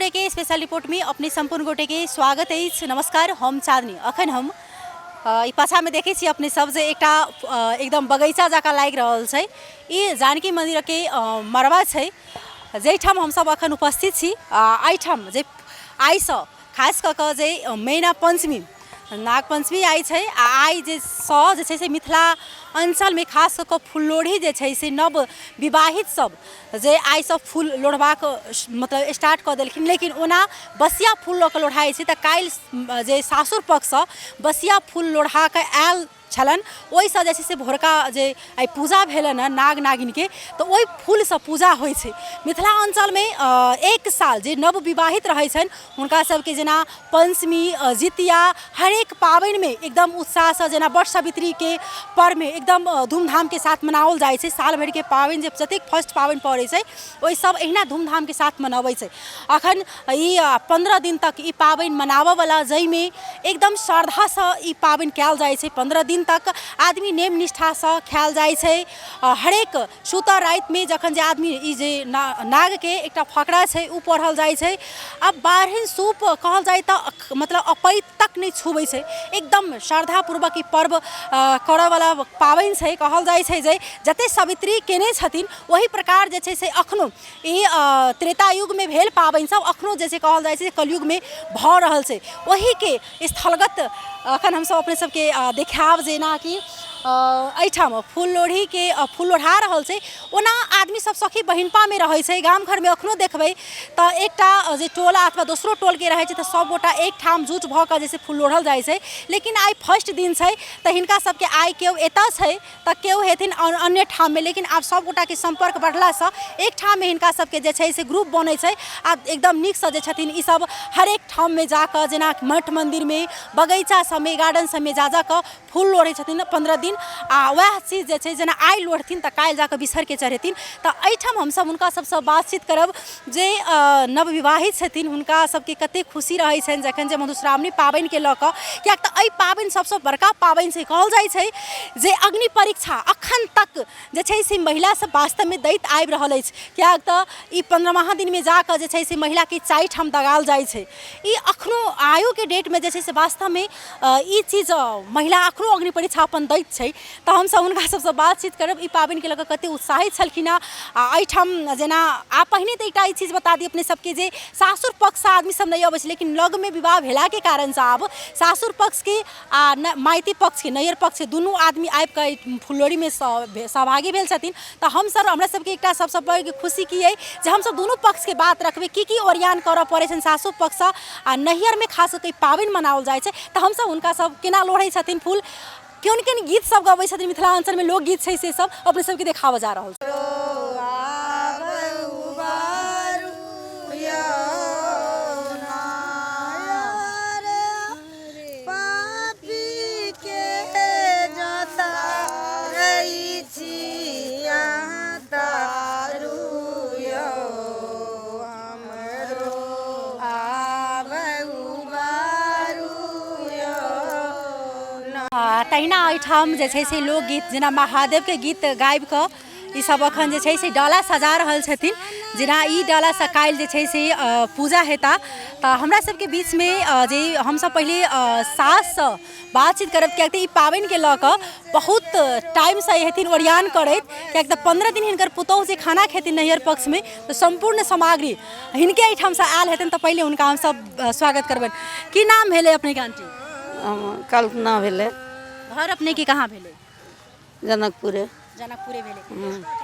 Today के special report में अपने संपूर्ण गोटे के स्वागत अछि। नमस्कार, हम चांदनी। अखन हम ई पाछा में देखे छी अपने सब जे एकटा एकदम बगीचा जकाँ लागि रहल छै। ई जानकी मंदिर के मड़बा छै जाहिठाम हमसब अखन उपस्थित छी। एहिठाम जे आइसँ खास कऽ कऽ जे मैना पञ्चमी, नाग पञ्चमी आइ छै आ आइ जे सँ जे छै से मिथिला अञ्चलमे खास कऽ कऽ फुललोढ़ी जे छै से नव विवाहित सब जे आइसँ फूल लोढ़बाक मतलब स्टार्ट कऽ देलखिन। लेकिन ओना बसिया फूल लऽ कऽ लोढ़ाइ छै, तऽ काल्हि जे सासुर पक्षसँ बसिया फूल लोढ़ा कऽ आयल छलनि, ओहिसँ जे छै से भोरका जे आइ पूजा भेलनि हँ नाग नागिनके, तऽ ओहि फूलसँ पूजा होइ छै। मिथिला अञ्चलमे एक साल जे नव विवाहित रहै छनि हुनका सबके जेना पञ्चमी, जितिया, हरेक पाबनिमे एकदम उत्साहसँ, जेना वट सावित्रीके पर्वमे एकदम धूमधामके साथ मनाओल जाइ छै। साल भरिके पाबनि जे जतेक फर्स्ट पाबनि पड़ै छै ओहि सब एहिना धूमधामके साथ मनबै छै। अखन ई 15 दिन तक ई पाबनि मनाबऽवला, जाहिमे एकदम श्रद्धासँ ई पाबनि कयल जाइ छै। 15 दिन तक आदमी नेम निष्ठासँ खायल जाइ छै। हरेक सुतऽ रातिमे जखन जे आदमी ई जे नागके एकटा फकरा छै ओ पढ़ल जाइ छै। आ बारहनि सूप कहल जाइ तऽ मतलब अपैत तक नहि छुबै छै। एकदम श्रद्धापूर्वक ई पर्व करऽवला पाबनि छै। कहल जाइ छै जे जतेक सावित्री केने छथिन ओहि प्रकार जे छै से अखनो ई त्रेता युगमे भेल पाबनि सब अखनो जे छै कहल जाइ छै कलयुगमे भऽ रहल छै। ओहिके स्थलगत अखन हमसब अपने सबके देखायब, जेनाकि एहिठाम फूल लोढ़ीके फूल लोढ़ा रहल छै। ओना आदमी सब सखी बहिनपामे रहै छै, गाम घरमे अखनो देखबै तऽ एकटा जे टोला अथवा दोसरो टोलके रहै छै तऽ सबगोटा एकठाम जुट भऽ कऽ जे छै फूल लोढ़ल जाइ छै। लेकिन आइ फर्स्ट दिन छै तऽ हिनका सबके आइ केओ एतऽ छै तऽ केओ हेथिन अन्य ठाममे, लेकिन आब सभगोटाके सम्पर्क बढ़लासँ एक ठाममे हिनका सबके जे छै से ग्रुप बनै छै आ एकदम नीकसँ जे छथिन ई सब हरेक ठाममे जाकऽ, जेना मठ मन्दिरमे, बगैचा सबमे, गार्डन सबमे जा जाकऽ फूल लोढ़ै छथिन 15 दिन। आ वएह चीज जे छै जेना आइ लोढ़थिन तऽ काल्हि जाकऽ बिसहरके चढ़ेथिन। तऽ एहिठाम हमसब हुनका सबसँ बातचीत करब जे नवविवाहित छथिन, हुनका सबके कतेक खुशी रहै छनि जखन जे मधुश्रावणी पाबनिके लऽ कऽ, किएक तऽ एहि पाबनि सबसँ बड़का पाबनि छै। कहल जाइ छै जे अग्नि परीक्षा अखन तक जे छै से महिला सब वास्तवमे दैत आबि रहल अछि, किएक तऽ ई 15 दिनमे जाकऽ जे छै से महिलाके 4 ठाम दगाओल जाइ छै। ई अखनो आइओके डेटमे जे छै से वास्तवमे ई चीज महिला अखनो अग्नि परीक्षा अपन दैत छै। तऽ हमसब हुनका सबसँ बातचीत करब ई पाबनिके लऽ कऽ कते उत्साहित छलखिन हँ। आ एहिठाम जेना आ पहिने तऽ एकटा ई चीज बता दी अपने सबके जे सासुर पक्षसँ आदमी सब नहि अबै छै, लेकिन लगमे विवाह भेलाके कारणसँ आब सासुर पक्षके आ माइती पक्षके, नैहर पक्षके दुनू आदमी आबिकऽ एहि फुललोढ़ीमे सहभागी भेल छथिन। तऽ हमसब, हमरा सबके एकटा सबसँ पैघ खुशी की अइ जे हमसब दुनू पक्षके बात रखबै, की की ओरियान करऽ पड़ै छनि सासुर पक्षसँ आ नैहरमे खास कऽ कऽ ई पाबनि मनाओल जाइ छै। तऽ हमसब हुनका सब केना लोढ़ै छथिन फूल, कोन कोन गीत सब गबै छथिन, मिथिलाञ्चलमे लोकगीत छै से सब अपने सबके देखाबऽ जा रहल छै। तहिना एहिठाम जे छै से लोकगीत जेना महादेवके गीत गाबिकऽ ई सब अखन जे छै से डाला सजा रहल छथिन। जेना ई डालासँ काल्हि जे छै से पूजा हेता। तऽ हमरा सबके बीचमे जे हमसब पहिले साससँ बातचीत करब, किएक तऽ ई पाबनिके लऽ कऽ बहुत टाइमसँ हेथिन ओरियान करैत, किएक तऽ 15 दिन हिनकर पुतोहु जे खाना खेथिन नैहर पक्षमे तऽ सम्पूर्ण सामग्री हिनके एहिठामसँ आयल हेतनि। तऽ पहिले हुनका हमसब स्वागत करबनि। की नाम भेलै अपनेके आंटी? कल्पना भेलै। घर अपनेके कहाँ भेलै? जनकपुरे। जनकपुरे भेलै।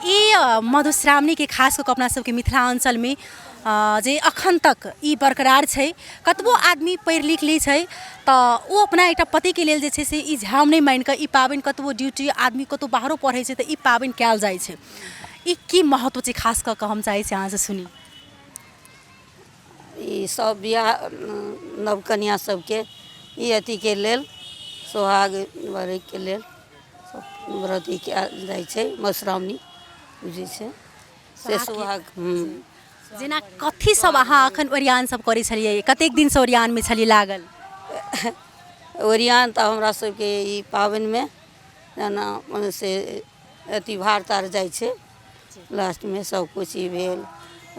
ई मधुश्रावणीके खास कऽ कऽ अपना सबके मिथिलाञ्चलमे जे अखन तक ई बरकरार छै, कतबो आदमी पढ़ि लिख लै छै तऽ ओ अपना एकटा पतिके लेल जे छै से ई झाम नहि मानि कऽ ई पाबनि, कतबो ड्यूटी आदमी कतहु बाहरो पढ़ै छै तऽ ई पाबनि कयल जाइ छै। ई की महत्व छै खास कऽ कऽ हम चाहै छी अहाँसँ सुनी। ई सब बियाह नव कनिया सबके ई अथीके लेल, सोहाग भरैके लेल सब व्रत ई कयल जाइ छै। मधुश्रावणी पूजै छै से सोहाग। जेना कथी सब अहाँ अखन ओरियान सब करै छलियै, कतेक दिनसँ ओरियानमे छलियै लागल? ओरियान तऽ हमरा सबके ई पाबनिमे जेना से अथी भार तार जाइ छै लास्टमे, सबकिछु ई भेल,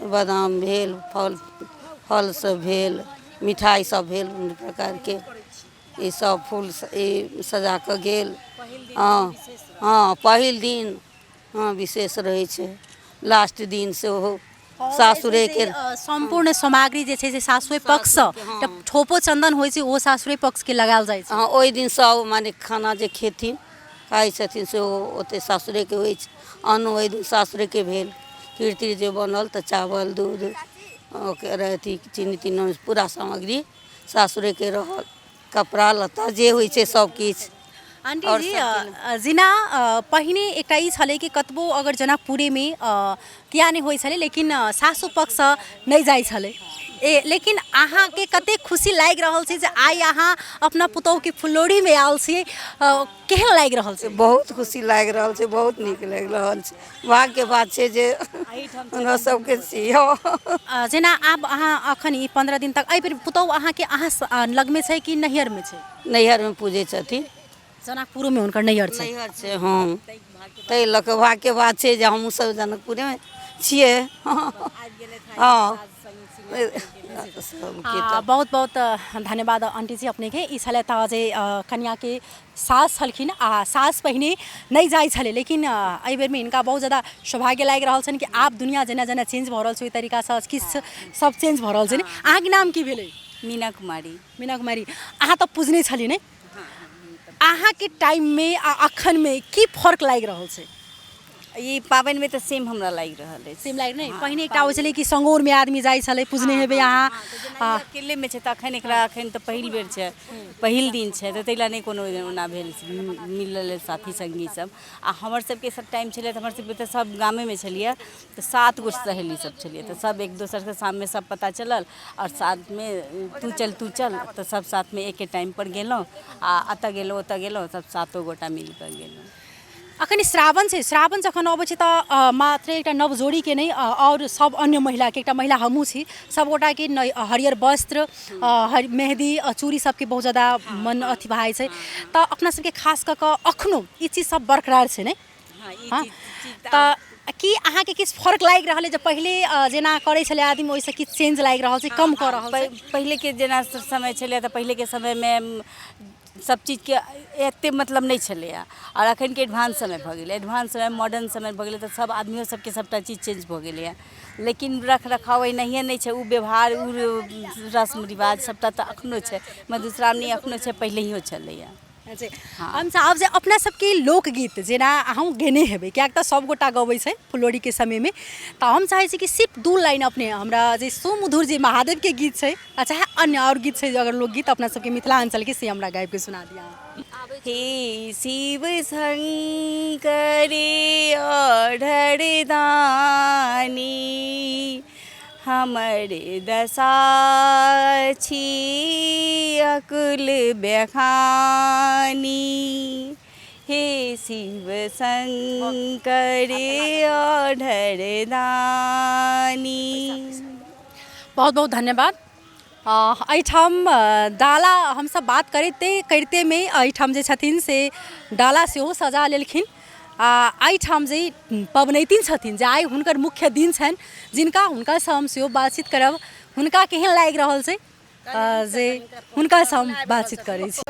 बादाम भेल, फल फल सब भेल मिठाइ सब भेल विभिन्न प्रकारके ई सब फूल ई सजा कऽ गेल। हँ हँ, पहिल दिन हँ विशेष रहै छै, लास्ट दिन सेहो सासुरेके सम्पूर्ण सामग्री जे छै से सासुए पक्षसँ, तऽ ठोपो चन्दन होइ छै, ओहो सासुरे पक्षके लगायल जाइ छै। हँ, ओहि दिन सब माने खाना जे खेथिन खाइ छथिन सेहो ओतेक सासुरेके होइ छै। अन्न ओहि दिन सासुरेके भेल, खीर तीर जे बनल तऽ चावल दूध ओकर अथी चीनी तीनी पूरा सामग्री सासुरेके रहल, कपड़ा लत्ता जे होइ छै सब किछु। आंटी जी, जेना पहिने एकटा ई छलै कि कतबो अगर जनकपुरेमे किया नहि होइ छलै, लेकिन सासु पक्षसँ नहि जाइ छलै ए, लेकिन अहाँके कतेक खुशी लागि रहल छै जे आइ अहाँ अपना पुतोहुके फुलौरीमे आयल छी? केहन लागि रहल छै? बहुत खुशी लागि रहल छै, बहुत नीक लागि रहल छै। भाग्यके बात छै जे हमरा सबके छी। जेना आब अहाँ अखन ई 15 दिन तक एहि बेर पुतोहु अहाँके अहाँ लगमे छै कि नैहरमे छै? नैहरमे पूजै छथिन। जनकपुरोमे हुनकर नैहर छै? नैहर छै। हँ, ताहि लऽ कऽ भाग्यके बात छै जे हमहूँ सब जनकपुरेमे छियै। हँ। बहुत बहुत धन्यवाद आंटी जी अपनेके। ई छलथि जे कनियाके सास छलखिन, आ सास पहिने नहि जाइ छलै, लेकिन एहि बेरमे हिनका बहुत ज्यादा सौभाग्य लागि रहल छनि कि आब दुनिया जेना जेना चेंज भऽ रहल छै, ओहि तरीकासँ किछु सब चेंज भऽ रहल छै ने। अहाँके नाम की भेलै? मीना कुमारी। मीना कुमारी, अहाँ तऽ पुजने छलियै ने? अहाँके टाइममे आ अखनमे की फर्क लागि रहल छै? ई पाबनिमे तऽ सेम हमरा लागि रहल अछि। सेम लागि नहि? पहिने एकटा होइ छलै कि सङ्गोरमे आदमी जाइ छलै, पुजने हेबै अहाँ? अकेलेमे छै तऽ अखन एकरा अखन तऽ पहिल बेर छै, पहिल दिन छै, तऽ ताहि लए नहि कोनो ओना भेल मिलल साथी सङ्गी सब। आ हमर सबके सब टाइम छलै तऽ हमर सबके तऽ सब गामेमे छलियै, तऽ 7 गो सहेली सब छलियै, तऽ सब एक दोसरके सामने सब पता चलल आओर साथमे तू चल तू चल, तऽ सब साथमे एके टाइमपर गेलहुँ आ एतऽ गेलहुँ ओतऽ गेलहुँ, सब सातो गोटा मिलकऽ गेलहुँ। अखन श्रावण छै, श्रावण जखन अबै छै तऽ मात्र एकटा नव जोड़ीके नहि, आओर सब अन्य महिलाके, एकटा महिला हमहूँ छी, सबगोटाके हरियर वस्त्र, मेहदी, चूड़ी सबके बहुत ज्यादा मन अथी भए जाइ छै। तऽ अपना सबके खास कऽ कऽ अखनो ई चीज सब बरकरार छै ने? हँ। तऽ की अहाँके किछु फर्क लागि रहल अइ जे पहिले जेना करै छलै आदमी, ओहिसँ किछु चेंज लागि रहल छै, कम कऽ रहल छै? पहिलेके जेना समय छलै तऽ पहिलेके समयमे सब चीजके एतेक मतलब नहि छलैए, आओर एखनके एडवांस समय भऽ गेलै, एडवांस समय मॉडर्न समय भऽ गेलै, तऽ सब आदमियो सबके सबटा चीज चेंज भऽ गेलैए, लेकिन रख रखाव एनाहिए नहि छै। ओ व्यवहार, ओ रस्म रिवाज सबटा तऽ एखनो छै। मधुश्रावणी एखनो छै, पहिलहियो छलैए। हम चाहब जे अपना सबके लोकगीत जेना अहूँ गेने हेबै, किएक तऽ सबगोटा गबै छै फुलौरीके समयमे, तऽ हम चाहै छी कि सिर्फ 2 लाइन अपने हमरा जे सुमधुर जे महादेवके गीत छै आ चाहे अन्य आओर गीत छै, अगर लोकगीत अपना सबके मिथिलाञ्चलके, से हमरा गाबिके सुना दिअ। हे शिव शंकर औढर दानी, हमर दशा छी अकुल बेखानी, हे शिव शंकर औढर दानी। बहुत बहुत धन्यवाद। एहिठाम डाला हमसब बात करिते करितेमे एहिठाम जे छथिन से डाला सेहो सजा लेलखिन, आ एहिठाम जे पबनैतिन छथिन, जे आइ हुनकर मुख्य दिन छनि, जिनका हुनकासँ हम सेहो बातचीत करब, हुनका केहन लागि रहल छै जे हुनकासँ हम बातचीत करै छी।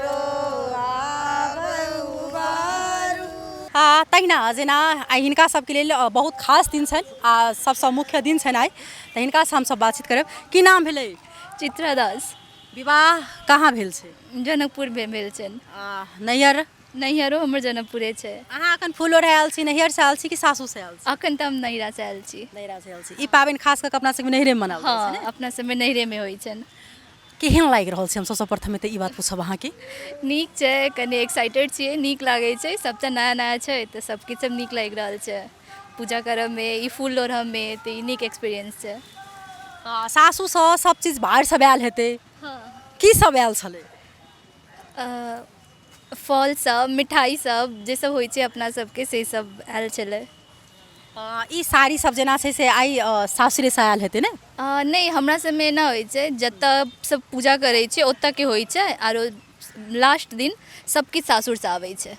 आ तहिना जेना आइ हिनका सबके लेल बहुत खास दिन छनि आ सबसँ मुख्य दिन छनि आइ, तऽ हिनकासँ हमसब बातचीत करब। की नाम भेलै? चित्रा दास। विवाह कहाँ भेल छै? जनकपुरमे भेल छनि। नैहर? नैहरो हमर जनकपुरे छै। अहाँ अखन फूल लोढ़य आयल छी, नैहरसँ आयल छी कि सासुरसँ आयल छी? अखन तऽ हम नैहरासँ आयल छी। नैहरासँ आयल छी। ई पाबनि खास कऽ कऽ अपना सबके नैहरेमे मनाओल जाइ छै ने? हँ, अपना सबमे नैहरेमे होइ छनि। केहन लागि रहल छै? हम सबसँ प्रथमे तऽ ई बात पूछब अहाँके। नीक छै, कनि एक्साइटेड छियै, नीक लागै छै, सब तऽ नया नया छै तऽ सब किछु सब नीक लागि रहल छै। पूजा करऽमे, ई फूल लोढ़ऽमे, तऽ ई नीक एक्सपीरियंस छै। सासुसँ सब चीज भार सब आयल हेतै? हँ। की सब आयल छलै? फल सब, मिठाई सब, जे सब होइ छै अपना सबके, से सब आयल छलै। ई साड़ी सब जेना छै से आइ सासुरेसँ आयल हेतै ने? नहि, हमरा सबमे एना होइ छै, जतऽ सब पूजा करै छै ओतऽके होइ छै, आरो लास्ट दिन सब किछु सासुरसँ आबै छै।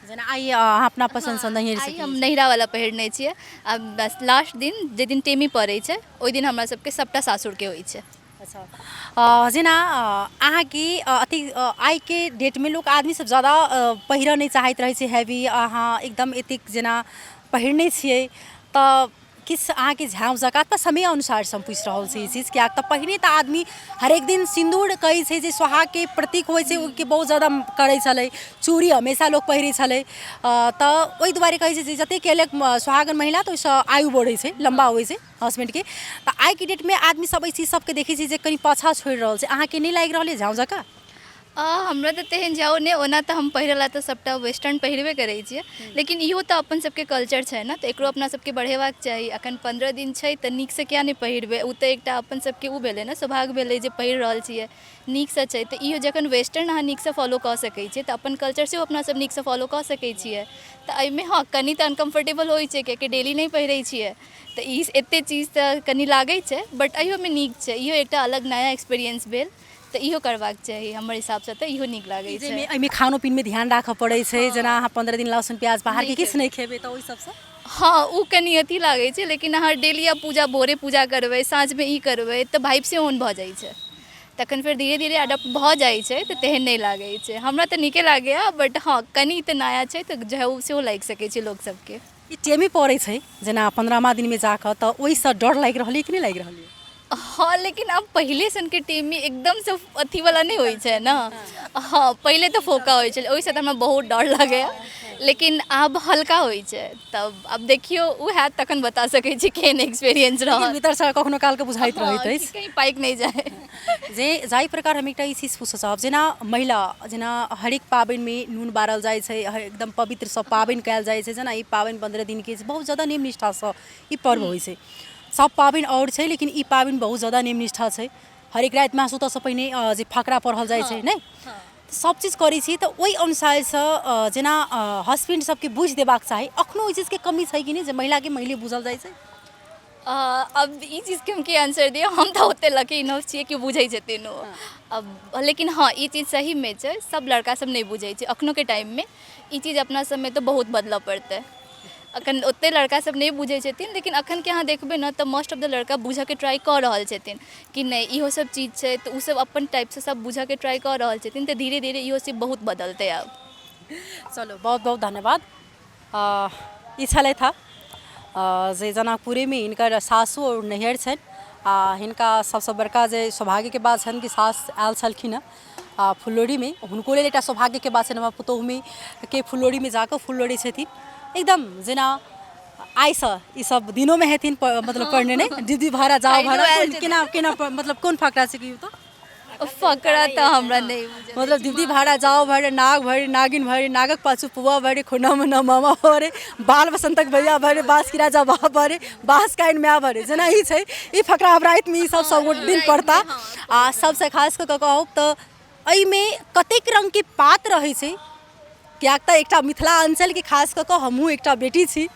जेना आइ अहाँ अपना पसन्दसँ नैहरसँ? आइ हम नैहरावला पहिरने छियै, आ बस लास्ट दिन, जाहि दिन टेमी पड़ै छै, ओहि दिन हमरा सबके सबटा सासुरके होइ छै। अच्छा, जेना अहाँके अथी आइके डेटमे लोक आदमी सब जादा पहिरऽ नहि चाहैत रहै छै हैवी। अहाँ एकदम एतेक जेना पहिरने छियै तऽ किछु अहाँके झाँव जकाँ तऽ समय अनुसारसँ हम पूछि रहल छी ई चीज, किएक तऽ पहिने तऽ आदमी हरेक दिन सिन्दूर कहै छै जे सोहागके प्रतीक होइ छै, ओहिके बहुत जादा करै छलै, चूड़ी हमेशा लोक पहिरै छलै, तऽ ओहि दुआरे कहै छै जे जतेक केलक सोहागन महिला तऽ ओहिसँ आयु बढ़ै छै, लम्बा होइ छै हसबैंडके। तऽ आइके डेटमे आदमी सब एहि चीज सबके देखै छै जे कनि पाछाँ छोड़ि रहल छै। अहाँके नहि लागि रहल अइ झाँव जकाँ? हमरा तऽ तेहन जाउ नहि। ओना तऽ हम पहिरऽ तऽ सभटा वेस्टर्न पहिरबे करै छियै, लेकिन इहो तऽ अपन सबके कल्चर छै ने, तऽ एकरो अपना सबके बढ़ेबाक चाही। अखन 15 दिन छै तऽ नीकसँ किया नहि पहिरबै? ओ तऽ एकटा अपन सबके ओ भेलै ने, सौभाग्य भेलै जे पहिर रहल छियै नीकसँ छै। तऽ इहो जखन वेस्टर्न अहाँ नीकसँ फॉलो कऽ सकै छियै तऽ अपन कल्चर सेहो अपना सब नीकसँ फॉलो कऽ सकै छियै। तऽ एहिमे हँ, कनि तऽ अनकम्फर्टेबल होइ छै, कियाकि डेली नहि पहिरै छियै, तऽ ई एतेक चीज तऽ कनि लागै छै, बट एहियोमे नीक छै। इहो एकटा अलग नया एक्सपीरियंस भेल, तऽ इहो करबाक चाही। हमर हिसाबसँ तऽ इहो नीक लागै छै। एहिमे खानो पीनमे ध्यान राखऽ पड़ै छै, जेना अहाँ 15 दिन लहसुन प्याज बाहरके किछु नहि खेबै, तऽ ओहि सबसँ हँ, ओ कनि अथी लागै छै, लेकिन अहाँ डेली आब पूजा, भोरे पूजा करबै, साँझमे ई करबै, तऽ भाइब से ऑन भऽ जाइ छै। तखन फेर धीरे धीरे अडॉप्ट भऽ जाइ छै, तऽ तेहन नहि लागै छै। हमरा तऽ नीके लागैए, बट हँ, कनि तऽ नया छै तऽ सेहो लागि सकै छै लोक सबके। ई टेमी पड़ै छै जेना 15मा दिनमे जाकऽ, तऽ ओहिसँ डर लागि रहल अइ कि नहि लागि रहल अइ? हँ, लेकिन आब पहिले सनके टेमी एकदमसँ अथीवला नहि होइ छै ने। हँ, पहिले तऽ फोका होइ छलै, ओहिसँ तऽ हमरा बहुत डर लागैए, लेकिन आब हल्का होइ छै। तब आब देखियौ, ओ हैत तखन बता सकै छी केहन एक्सपीरियंस रहल। भीतरसँ कखनो कालके बुझाइत रहैत अछि कहीं पाकि नहि जाय। जे जाहि प्रकार हम एकटा ई चीज पूछऽ चाहब, जेना महिला जेना हरेक पाबनिमे नून बारल जाइ छै, एकदम पवित्रसँ पाबनि कयल जाइ छै, जेना ई पाबनि 15 दिनके छै, बहुत जादा नियम निष्ठासँ ई पर्व होइ छै। सब पाबनि आओर छै, लेकिन ई पाबनि बहुत जादा नियम निष्ठा छै। हरेक रातिमे सुतऽसँ पहिने जे फकरा पढ़ल जाइ छै नहि, सब चीज करै छी, तऽ ओहि अनुसारसँ जेना हसबैंड सबके बुझि देबाक चाही, अखनो ओहि चीजके कमी छै कि नहि जे महिलाके महिले बुझल जाइ छै? अब ई चीजके हम की आंसर दिअ? हम तऽ ओते लकी इनफ छियै कि बुझै छथिन ओ अब। लेकिन हँ, ई चीज सहीमे छै, सब लड़का सब नहि बुझै छै अखनोके टाइममे। ई चीज अपना सबमे तऽ बहुत बदलऽ पड़तै। अखन ओते लड़का सब नहि बुझै छथिन, लेकिन अखनके अहाँ देखबै ने तऽ मोस्ट ऑफ द लड़का बुझऽके ट्राई कऽ रहल छथिन कि नहि, इहो सब चीज छै। तऽ ओ सब अपन टाइपसँ सब बुझऽके ट्राई कऽ रहल छथिन, तऽ धीरे धीरे इहो सब बहुत बदलतै आब। चलू, बहुत बहुत धन्यवाद। ई छलथि हँ जे जनकपुरेमे हिनकर सासु आओर नैहर छनि, आ हिनका सबसँ बड़का जे सौभाग्यके बात छनि कि सास आयल छलखिन हँ आ फुललोढ़ीमे। हुनको लेल एकटा सौभाग्यके बात छनि, हमर पुतोहुमे के फुललोढ़ीमे जाकऽ फूल लोढ़ै छथिन। एकदम जेना आइसँ ई सब दिनोमे हेथिन, मतलब पढ़ने नहि दीदी भाड़ा जाओ भाड़ा केना केना, मतलब कोन फकरा छै कहियौ तऽ? फकरा तऽ हमरा नहि बुझल। मतलब दीदी भाड़ा जाओ भरे, नाग भरे, नागिन भरे, नागक पाछू पुआ भरे, खुना मुना मामा भरे, बाल बसंतक भैया भरे, बाँस की राजा बाप भरे, बाँस काइन माय भरे, जेना ई छै। ई फकरा आब रातिमे ई सब सब गोटे दिन पढ़ता। आ सबसँ खास कऽ कऽ कहब तऽ एहिमे कतेक रङ्गके पात रहै छै, किएक तऽ एकटा मिथिला अञ्चलके खास कऽ कऽ हमहूँ एकटा बेटी छी,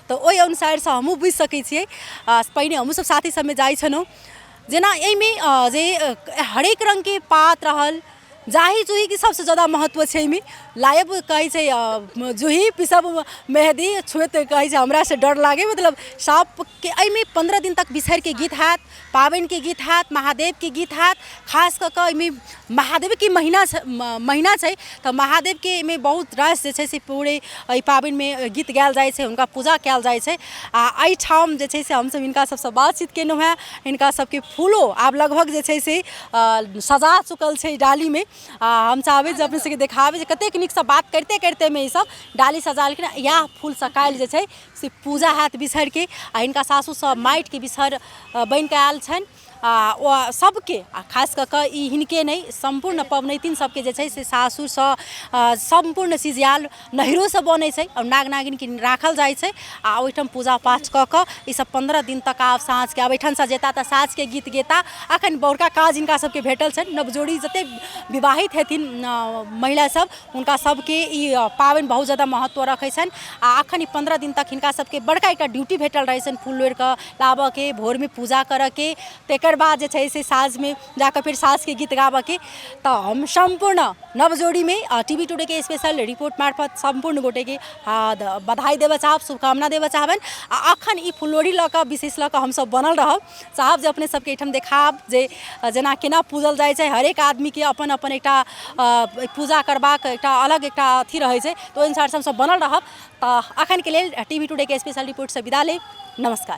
तऽ ओहि अनुसारसँ हमहूँ बुझि सकै छियै। आ पहिने हमहूँ सब साथी सबमे जाइ छलहुँ, जेना एहिमे जे हरेक रङ्गके पात रहल, जाही जूहीके सबसँ जादा महत्व छै एहिमे। लायब कहै छै जूही, पिसब मेहदी, छुएत कहै छै हमरासँ डर लागै, मतलब साँपके। एहिमे 15 दिन तक बिसहरके गीत हैत, पाबनिके गीत हैत, महादेवके गीत हैत। खास कऽ कऽ एहिमे महादेवके महीना छै, महीना छै, तऽ महादेवके एहिमे बहुत रास जे छै से पूरे एहि पाबनिमे गीत गायल जाइ छै, हुनका पूजा कयल जाइ छै। आ एहिठाम जे छै से हमसब हिनका सबसँ बातचीत केलहुँ हेँ। हिनका सबके फूलो आब लगभग जे छै से सजा चुकल छै डालीमे। आ हम चाहबै जे अपने सबके देखाबी जे कतेक नीकसँ बात करिते करितेमे ईसब डाली सजालखिन। इएह फूलसँ काल्हि जे छै से पूजा हैत बिसहरके। आ हिनका सासुसँ माटिके बिसहर बनिकऽ आयल छनि। आ ओ सबके, आ खास कऽ कऽ ई हिनके नहि, सम्पूर्ण पबनैतिन सबके जे छै से सासुरसँ सम्पूर्ण चीज आयल, नैहरोसँ बनै छै आओर नाग नागिनके राखल जाइ छै। आ ओहिठाम पूजा पाठ कऽ कऽ ईसब 15 दिन तक आब साँझके आब एहिठामसँ जेता तऽ साँझके गीत गेता। अखन बड़का काज हिनका सबके भेटल छनि। नवजोड़ी जतेक विवाहित हेथिन महिला सब, हुनका सबके ई पाबनि बहुत जादा महत्व रखै छनि। आ अखन ई 15 दिन तक हिनका सबके बड़का एकटा ड्यूटी भेटल रहै छनि, फूल लोढ़ि कऽ लाबऽके, भोरमे पूजा करऽके, तकर एकर बाद जे छै से साँझमे जाकऽ फेर सासके गीत गाबऽके। तऽ हम सम्पूर्ण नव जोड़ीमे टीवी टुडेके स्पेशल रिपोर्ट मार्फत सम्पूर्ण गोटेके बधाई देबऽ चाहब, शुभकामना देबऽ चाहबनि। आ अखन ई फुललोढ़ी लऽ कऽ विशेष लऽ कऽ हमसब बनल रहब, चाहब जे अपने सबके एहिठाम देखाब जे जेना केना पूजल जाइ छै। हरेक आदमीके अपन अपन एकटा पूजा करबाक एकटा अलग एकटा अथी रहै छै, तऽ ओहि अनुसारसँ हमसब बनल रहब। तऽ अखनके लेल टीवी टुडेके स्पेशल रिपोर्टसँ विदा लेब, नमस्कार।